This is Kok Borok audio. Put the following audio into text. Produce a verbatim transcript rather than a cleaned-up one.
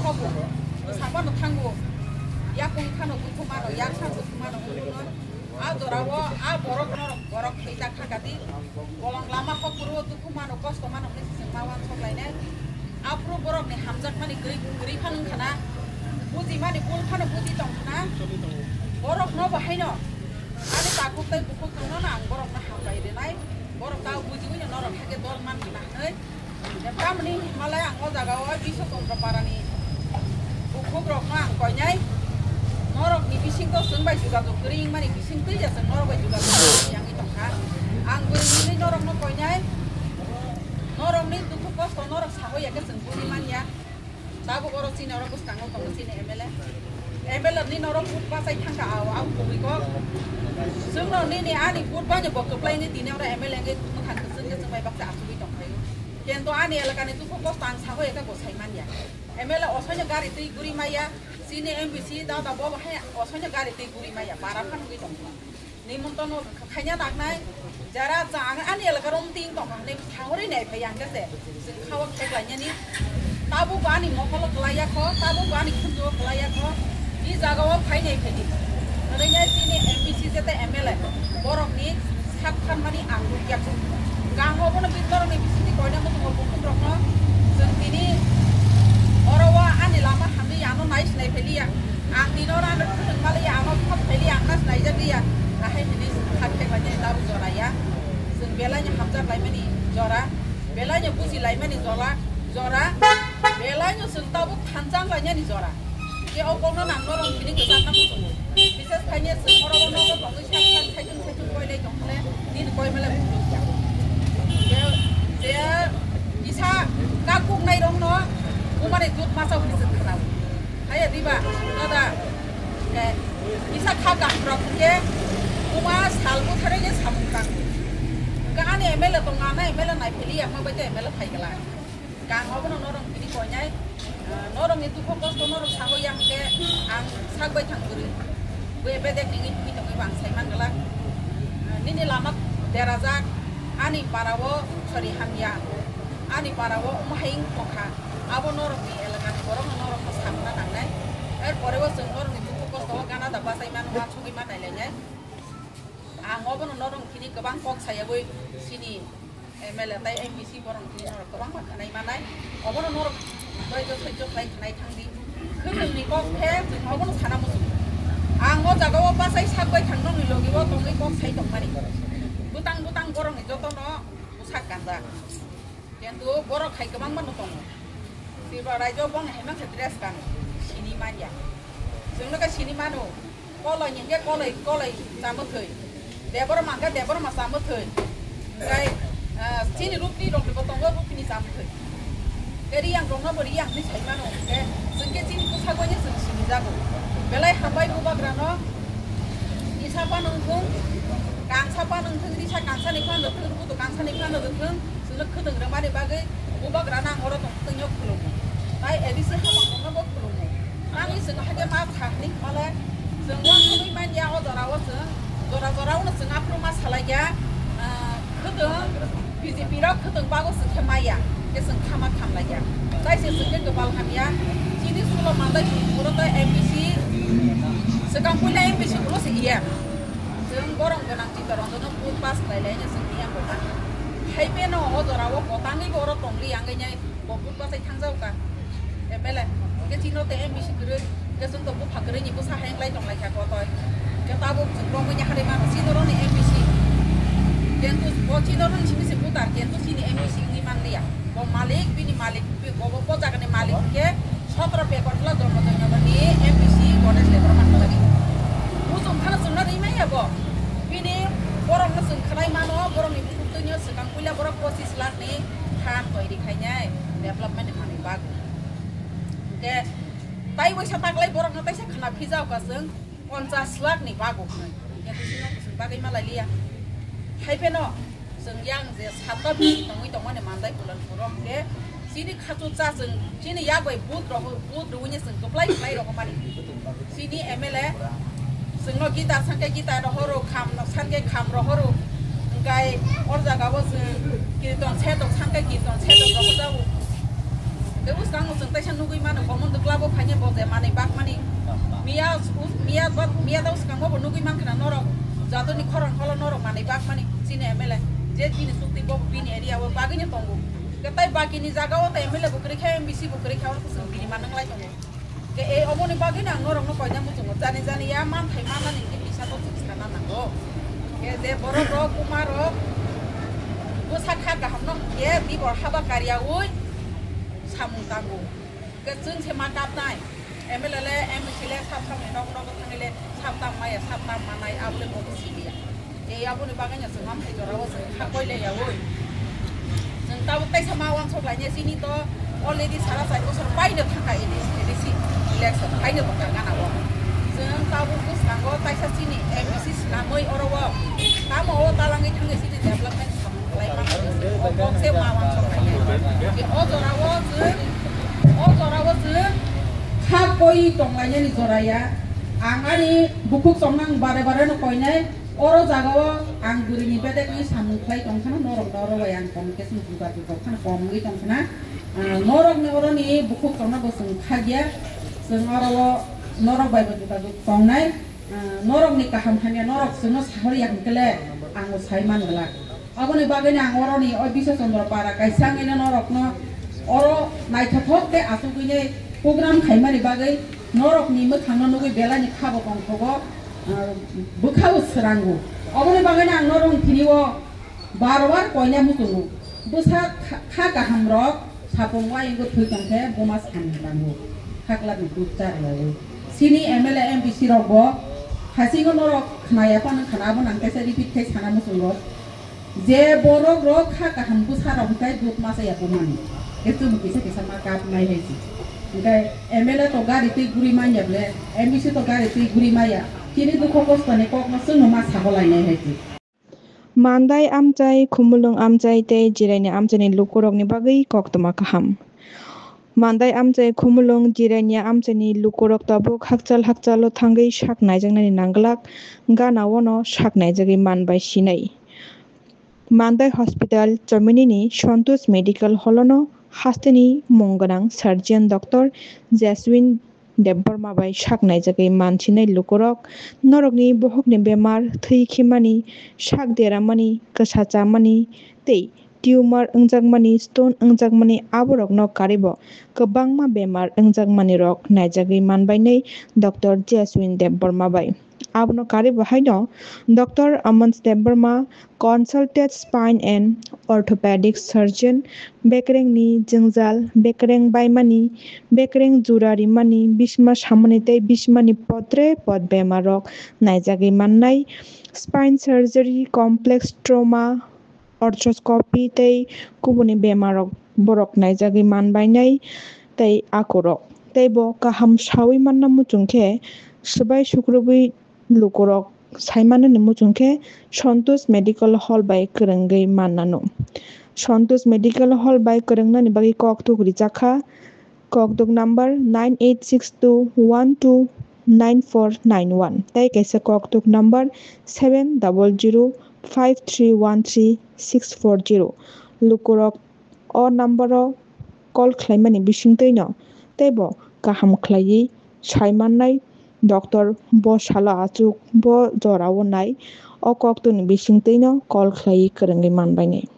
Bwsakma no thango, yakung phano dukhu mano, yak phano dukhu mano, hwnwi no. A jorao a borok no borok thwijak kha kati. Bolong lama hok kuro dukhu mano, kosto mano hwnwi se chwng ma uansuk lainai. Aphuru borok ni hamjakmani kwrwi, kwrwi phano wngkha na, bujimani bul phano buji tong kha na. Borok no bo haino ani takhuk tei bukhuk tongno no ang borok no hambai rwnai. Borok ta bujiwi no norok hakhe dol man kha na hwnwi. Tamni himalai ang o jaga o Biswa Chandra Para ni bukhuk rok no ang koinai. Norok ni bising to chwng bai jogajog kwrwi wngmani bising twi ya chwng norok bai jogajog kwrwi wngwi tong kha. Ang bwrwi hwnwi norok no koinai. Norok ni dukhu kosto norok sahoya khe chwng bujimanya. Tabuk oro chini oro bwskango tongo chini M L A. M L A ni norok vote bachai thangkha ao, ao kubui kok. Chwngno nini ani vote bani bo kwplai wngwi tini oro M L A wngwi mwkhang kwchwng kwchwng bai baksa achugwi tongkhaio. Kento ani elakani dukhu kosto ang sahoya khe bo sai manya. M L A osoino gari twi guri maya, chini M B C dada bo hai osoino gari twi guri maya, para phan wngwi tongkha. Nimontono khaina nangnai, jara chang ani elaka rom ting tong kha, hwnwi thangwi nai phai ang khe se, chwng kha o khe klainani. Tabuk bo ani mokolo klai ya kho, tabuk bo ani khunju o klai ya kho, i jaga o phai nai phai di. Hwnwi nai chini M B C jete M L A borok ni sak phan mani ang ruk ya kho. Gang o bono bini borok ni bising ni koina muchungo bukhuk rok no chwng tini oro o ani lama hamni ano nai sinai phai li ya. Ang tino rano khwlwng maliya, ano khop phailiya, ang nas naijak liya. Ahai hini khat khe bai tabuk jora ya. Chwng belai ni hamjak laimani jora, belai ni buji laimani jora, jora, belai no chwng tabuk thanchang lainani jora. Ke o kokno nang norok hini kwchak na muchungo. Bises khaine chwng oro o nogo tongwi sak sak saichung saichung koilai tongkhle nini koimale bujukya. Je, je kisa kakuk nai rokno bumani dut masa hwnwi chwng khwnao. Haiya diba, dada, eh, kisa kha gangbrok hwnkhe, buma sal butharwi khe samung tang. Hwnkhe ani M L A tongo, ano M L A naiphili yakma bai tei M L A phai glak. Gang obono norok tini koinai, eh, norokni dukho kosto norok sago ya hwnkhe ang sak bai thang kwrwi. Bui bedek nini twi tongwi bo ang sai man glak. Eh, nini lama derajak, ani para o, sorry, hamya, ani para o omo hai wng tongkha. Abo norokni elakani borokno norokno samna nangnai. Er pore o chwng norokni dukhu kosto o gana da bachai mano, uansugwi ma nailainai. Ang obono norok chini kwbang kok sayagwi chini M L A tei M B C borok chini norok kwbangma khnai manai. Obono norok doijo soijo khlai khnai thangdi. Khwnwngni kok khe chwng obono sana muchungo. Ang o jaga o bachai sak bai thang nokni logi o tongwi kok sai tongmani. Bwtang bwtang borokni jotono bwsak kanjak. Kintu borok hai kwbangma no tongo. Tripura raijo bong hai mangsa dress kan sini manya. Chwngno khe sini mano. Koloi ni hwnkhe koloi, koloi chamwthwi. Debor mangkhe debor ma chamwthwi. Hwnkhe, ah, chini rukni rokni bo tongo, rukni chamwthwi. Khe riyang rokno bo riyang hwnwi sai mano. Hwnkhe chwngkhe chini bwsakgo ni chwng sini jago. Belai hambai bubagrano. Isa panwng thung, kangsa panwng thung, risa kangsa ni phan rwthung, rukutu kangsa ni phan rwthung. Chwngno khwtwng rwmani bagwi bubagrano ang oro tongthwngno khulumgo. Tai A D C hamjakmungno bo khulumgo. Nangni chwng hakhe ma thangni hwnmale chwng uansugwi manya o jorao chwng jora jorao no chwng aphuru ma salaikha, ah, khwtwng B J P rok khwtwng bago chwng khe maya, khe chwng khama khamlaiya. Tai se chwng khe kwpal hamya, chini sulo mandai chwng phuru tai M B C, swkang puila M B C phuru se iya. Chwng borok gwnang Chittaranjan no vote pass khlai lai chwng ni ang bo ma. Hai beno o jora o kwtangwi bo oro tongli ang nai bo vote pass ai thangjago ka. M L A ke chino te M B C kwrwi ke chwng to bupha kwrwi ni bwsa hai wng lai tong lai kha kotoi. Ke tabuk chwng romwi ni hari mano chino roni M B C. Kentu o chino roni simi se voter kentu chini M B C wngwi man liya. Bo malik bini malik bo bo jaga ni malik ke Sotro pekot hwla Dharma Jayanagar ni M B C Ganesh Debbarma ni bagwi. Muchung phano chwngno rimaya bo. Bini borokno chwng khwnai mano, borokni bukhuk twino swkang puila borok pochis lakh ni phan toiri khainai development ni manwi bagwi. Hwnkhe tai waisa taklai borokno taisa khwna phijao ka chwng. Ponchas lakh ni bago hwnwi. Hwnkhe bisingno bwswk bagwi malai liya. Hai pheno chwng yang je satta bisi tongwi tongmani mandai pulan puro hwnkhe chini khachu cha chwng chini yak bai vote rohor, vote rwini chwng kwplai kwplai rohormani. Chini M L A chwngno gita sankhe gita rohoro, kham sankhe kham rohoro. Hwnkhe or jaga o chwng kirton sedok sankhe kirton sedok rohorjago. Bwskango chwng teisa nugwi mano, Common Club o phaina bo je manwi bakmani. Miya, miya, miya da bwskango bo nugwi mankha na norok, jatoni khorang holo norok manwi bakmani, chini M L A. Je bini chukti bo bini area o bagwino tongo. Tei bakini jaga o tei M L A bo kwrwi kha, M D C bo kwrwi kha, oro chwng bini manwi lai tongo. Ke e oboni bagwi no ang norokno koina muchungo. Jani jani ya manthai manani hwnwi kisa to chwng sana nango. Ke je borok rok, buma rok bwsa kha kaham no ke dibor haba kariyaui samung tango. Ke chwng se ma kapnai. M L A le, M C le, sab samni nok nok thangwi le, sab tam maya, sab tam manai, abo le bo siliya. E aboni bagwi no chwng amthai jorao chwng kha koi le yaui. Chwng tabuk taisa ma wansok lainai, chini to already sara char bosor paino thangkha A D C, A D C election paino bo thangkha na o. Chwng tabuk bwskango taisa chini M D C swnamwi oro o tamo o talangwi thangwi chini development samung khlai mano. O kok se ma wansok lainai. O jorao chwng, o jorao chwng kha koi tonglainani jora ya. Ang ani bukhuk chomnang bare bare no koinai. Oro jagao ang bwrwini bedekni samung khlai tongkhana, norokno oro bai ang communication bubagra tongkhana, kom wngwi tongkhana. Ah, norokni oroni bukhuk tongna bo chwng khagya, chwng oro o norok bai bo juda jug tongnai. Ah, norokni kaham hamya norok chwngno sahorya hwnkhe le ang bo sai man glak. Aboni bagwino ang oroni o Biswa Chandra Para kaisa wngwino norokno oro naithothok tei achugwini program khaimani bagwi norokni mwkhangno nugwi belai ni khabo tongthogo. Ah, bwkhao swrango. Oboni bagwino ang norokni thini o bar bar koina muchungo. Bwsa kha, kha kaham rok sapung wayungo thwi tongkhe buma samung nango. Khaklapni duk chariyaui. Chini M L A M D C rok bo hasingo norok khnaya phano khna abo nang kaisa repeat khai sana muchungo. Je borok rok kha kaham bwsa rok hwnkhe duk masa ya bumani. Khe chwng kisa kisa ma kap nai hai si. Hwnkhe M L A to gari twi guri manya ble, M D C to gari twi guri maya. Chini dukho kosto ni kok no chwng no ma sabo lai nai hai si. Mandai amchai, Khumulwng amchai tei Jiraini amchaini lukurokni bagwi koktwma kaham. Mandai amchai, Khumulwng, Jiraini amchaini lukurok tabuk hakchal hakchalo thangwi sak naijaknani nangglak, gana-o no sak naijagwi man bai sinai. Mandai Hospital chominini Santosh Medical Hall-o no hasteni mung gwnang surgeon Doctor Jaswin Debbarma bai sak naijagwi man sinai lukurok. Norokni bohokni bemar, thwi khimani, sak deramani, kwsa chamani tei tumor wngjakmani, stone wngjakmani, aborokno karibo kwbangma bemar wngjakmanirok naijagwi man bainai Doctor Jaswin Debbarma bai. Abono karibo haino Doctor Aman Debbarma, consulted spine and orthopedic surgeon, bekrengni jwngjal, bekreng baimani, bekreng jura rimani, bisma samani tei bismani potre pot bemarrok naijagwi mannai, spine surgery, complex trauma, arthroscopy tei kubuni bemarrok borok naijagwi man bainai tei akorok. Tei bo kaham saui manna muchung khe swbai sukrubwi lukurok sai manani muchung khe Santosh Medical Hall bai kwrwngwi mannano. Santosh Medical Hall bai kwrwngnani bagwi kok tuk rijak kha. Kokduk number nine eight six two one two nine four nine one tei kaisa kokduk number seven double zero five three one three six four zero. Lukurok o number o call khlaimani bisingtwino teibo kaham khlaiwi sai mannai doctor bo salo achuk bo jorao nai o kokdukni bisingtwino call khlaiwi kwrwngwi man bainai.